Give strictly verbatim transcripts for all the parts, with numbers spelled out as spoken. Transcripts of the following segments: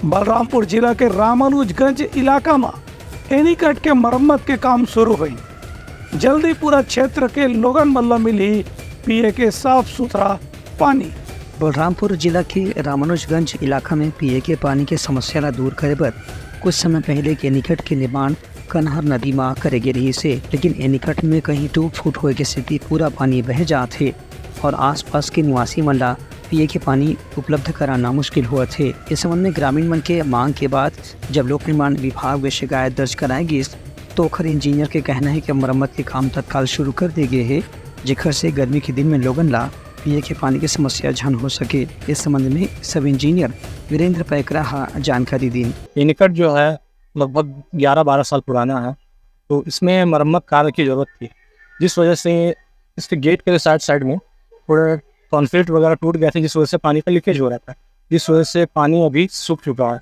बलरामपुर जिला के रामानुजगंज इलाका म एनीकट के मरम्मत के काम शुरू होई। जल्दी पूरा क्षेत्र के लोगन मन ल मिलही पीए के साफ सुथरा पानी। बलरामपुर जिला के रामानुजगंज इलाका में पीए के पानी के समस्या ला दूर करे बर कुछ समय पहले एनीकट के निर्माण कनहर नदी मा करे गे रहिस हे, लेकिन एनीकट में कहीं टूट फूट होए के सेती पूरा पानी बह जात हे और आसपास के निवासी मन ला पीए के पानी उपलब्ध कराना मुश्किल होत हे। इस संबंध में ग्रामीण मन के मांग के बाद जब लोक निर्माण विभाग में शिकायत दर्ज कराए गिस, तो ओखर इंजीनियर के कहना है कि मरम्मत के काम तत्काल शुरू कर दे गए हे, जेखर से गर्मी के दिन में लोगन ला पीए के पानी की समस्या झन हो सके। इस संबंध में सब इंजीनियर वीरेंद्र पैकरा हा जानकारी दीन। एनीकट जो है, लगभग ग्यारह बारह साल पुराना है, तो इसमें मरम्मत कार्य की ज़रूरत थी, जिस वजह से इसके गेट के साइड साइड में थोड़े कॉन्क्रीट वगैरह टूट गए थे, जिस वजह से पानी का लीकेज हो रहा था, जिस वजह से पानी अभी सूख चुका है।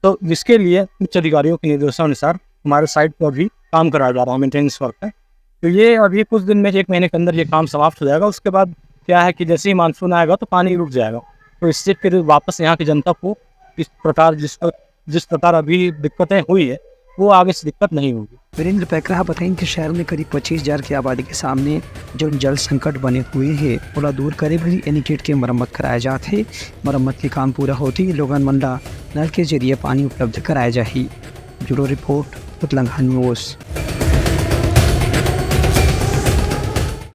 तो जिसके लिए उच्च अधिकारियों के निर्देशानुसार हमारे साइट पर भी काम कराया जा रहा है, मेंटेनेंस वर्क है। तो ये अभी कुछ दिन में, एक महीने के अंदर ये काम समाप्त हो जाएगा। उसके बाद क्या है कि जैसे ही मानसून आएगा तो पानी रुक जाएगा, तो इससे फिर वापस यहाँ की जनता को इस प्रकार जिस जिस प्रकार अभी दिक्कतें हुई है, वो आगे से दिक्कत नहीं होगी। वीरेंद्र पैकरा बताइन कि शहर में करीब पच्चीस हजार की आबादी के सामने जो जल संकट बने हुए हे, ओला दूर करे बर एनीकट के मरम्मत कराए जात हे। मरम्मत के काम पूरा होते ही लोगन मन ला नल के जरिए पानी उपलब्ध कराए जाही। Bureau report, Utlangha news.